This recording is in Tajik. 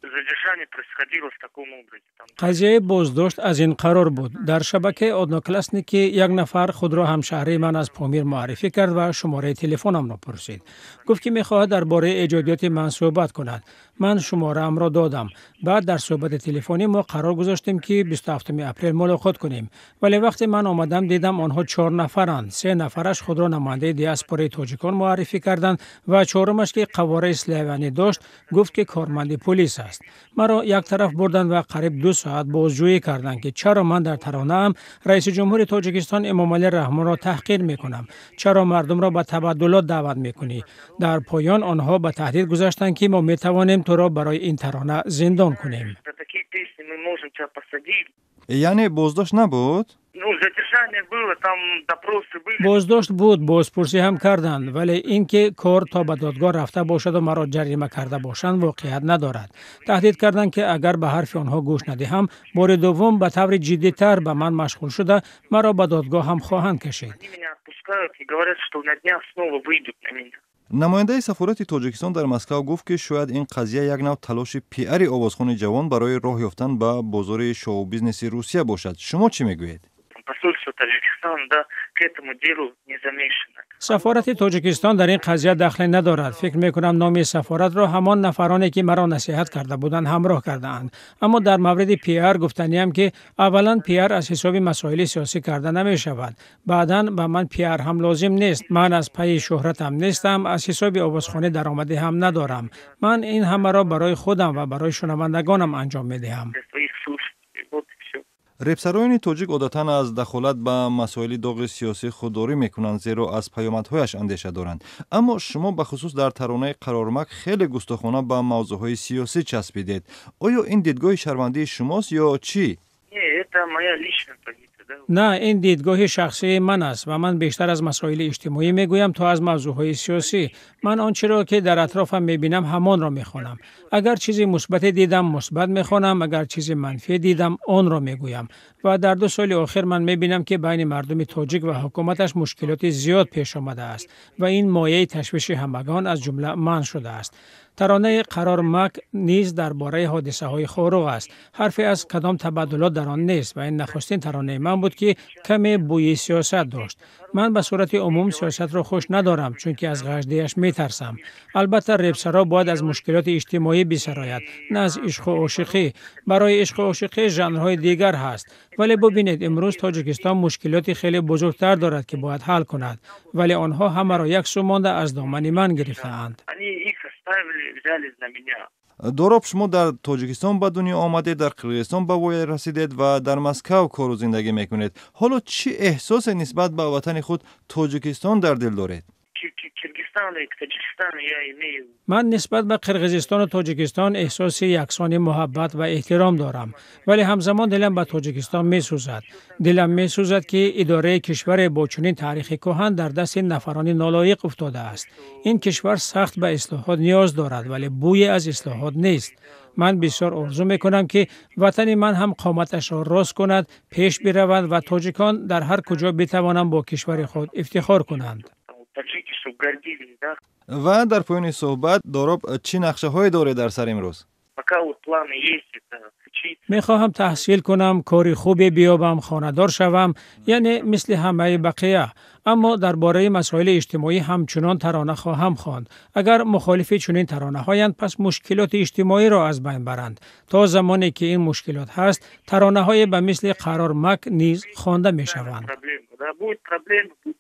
Задержание происходило в таком образе. Там Қазияи боздошт аз ин қарор буд. Дар шабакаи Одноклассники як нафар худро ҳамшаҳрии ман аз Помир муаррифӣ кард ва шумораи телефонамро пурсид. Гуфт, ки мехоҳад дар бораи эҷодиёти ман суҳбат кунад. Ман шумораамро додам. Баъд дар суҳбати телефонӣ мо қарор гузоштем, ки 27 апрел мулоқот кунем. Вале вақте ман омадам, дидам, онҳо чор нафаранд. Се нафараш худро намояндаи диаспораи тоҷикон муаррифӣ карданд ва чорумаш, ки қавораи славянӣ дошт, гуфт, ки корманди полис аст. Маро як тараф бурданд ва қариб 2 соат бозҷӯӣ карданд, ки чаро ман дар таронаам раиси ҷумҳури Тоҷикистон Эмомалӣ Раҳмонро таҳқир мекунам, чаро мардумро ба табаддулот даъват мекунӣ. Дар поён онҳо ба таҳдид гузаштанд, ки мо метавонем туро барои ин тарона зиндон кунем. За такие песни мы можем тебя посадить. Яъне боздошт набуд? Ну, задержание было, там допросы были. Боздошт буд, бозпурсӣ ҳам карданд, вале ин ки кор то ба додгоҳ рафта бошаду маро ҷарима карда бошанд, воқеият надорад. Таҳдид карданд, ки агар ба ҳарфи онҳо гӯш надиҳам, бори дуввум ба таври ҷиддитар ба ман машғул шуда, маро ба додгоҳ ҳам хоҳанд кашид. Они меня отпускают и говорят, что на днях снова выйдут на меня. Намояндаи сафорати Тоҷикистон дар Москав гуфт, ки шояд ин қазия як нав талоши пиари овозхони ҷавон барои роҳ ёфтан ба бозори шоу-бизнеси Русия бошад. Шумо чӣ мегӯед? Посольство Таджикистана, да, к этому делу не замешано. Сафорати Тоҷикистон дар ин қазия дахле надорад. Фикр мекунам, номи сафоратро ҳамон нафароне, ки маро насиҳат карда буданд, ҳамроҳ кардаанд. Аммо дар мавриди пиар гуфтаниам, ки аввалан, пиар аз ҳисоби масоили сиёсӣ карда намешавад. Баъдан, ба ман пиар ҳам лозим нест. Ман аз пайи шӯҳратам нестам, аз ҳисоби овозхонӣ даромадӣ ҳам надорам. Ман ин ҳамаро барои худам ва барои шунавандагонам анҷом медиҳам. Для своих слушателей. Вот и все. Репсароёни тоҷик одатан аз дахолат ба масоили доғи сиёсӣ худдорӣ мекунанд, зеро аз паёмадҳояш андеша доранд. Аммо шумо бахусус дар таронаи «Қарормак» хеле густохона ба мавзӯъҳои сиёсӣ часпидед. Оё ин дидгоҳи шаҳрвандии шумост ё чӣ? Не, это моя личная позиция, да. На, ин дидгоҳи шахсии ман аст ва ман бештар аз масоили иҷтимоӣ мегӯям, то аз мавзӯъҳои сиёсӣ. Ман он чиро, ки дар атрофам мебинам, ҳамонро мехонам. Агар чизи мусбате дидам, мусбат мехонам, агар чизи манфӣ дидам, онро мегӯям. Ва дар 2 соли охир ман мебинам, ки байни мардуми тоҷик ва ҳукуматаш мушкилоти зиёд пеш омадааст ва ин мояи ташвиши ҳамагон, аз ҷумла ман, шудааст. Таронаи «Қарормак» низ дар бораи ҳодисаҳои Хоруғ аст. Ҳарфе аз кадом табаддулот дар он нест ва ин нахустин таронаи ман буд, ки каме бӯи сиёсат дошт. Ман ба сурати умум сиёсатро хуш надорам, чунки аз ғаҷдиаш метарсам. Албатта, репсаро бояд аз мушкилоти иҷтимоӣ бисарояд, на аз ишқу ошиқӣ. Барои ишқу ошиқӣ жанрҳои дигар ҳаст. Вале бубинед, имрӯз Тоҷикистон мушкилоти хеле бузургтар дорад, ки бояд ҳал кунад, вале онҳо ҳамаро як сӯ монда, аз домани ман гирифтаанд. Они их оставили, взялись на меня. Дороб, шумо дар Тоҷикистон ба дунё омадед, дар Қирғизистон ба воя расидед ва дар Москав кору зиндагӣ мекунед. Ҳоло чӣ эҳсосе нисбат ба ватани худ Тоҷикистон дар дил доред? Киргизстану и к Таджикистану я имею Ман нисбат ба Қирғизистону Тоҷикистон эҳсоси яксони муҳаббат ва эҳтиром дорам, вале ҳамзамон дилам ба Тоҷикистон месӯзад. Дилам месӯзад, ки идораи кишваре бо чунин таърихи кӯҳан дар дасти нафарони нолоиқ уфтодааст. Ин кишвар сахт ба ислоҳот ниёз дорад, вале бӯе аз ислоҳот нест. Ман бисёр орзу мекунам, ки ватани ман ҳам қоматашро рост кунад, пеш биравад ва тоҷикон дар ҳар куҷо битавонанд бо кишвари худ ифтихор кунанд. Там, таджики, чтобы гордились, да. Ва дар поёни суҳбат, Дороб, чӣ нақшаҳое доред дар сар имрӯз? Пока вот планы есть, это учиться. Мехоҳам таҳсил кунам, кори хубе биёбам, хонадор шавам, яъне мисли ҳамаи бақия. Аммо дар бораи масоили иҷтимоӣ ҳамчунон тарона хоҳам хонд. Агар мухолифи чунин таронаҳоянд, пас мушкилоти иҷтимоиро аз байн баранд. То замоне ки ин мушкилот ҳаст, таронаҳое ба мисли «Қарор мак» низ хонда мешаванд. Проблема, да, будет проблема, будет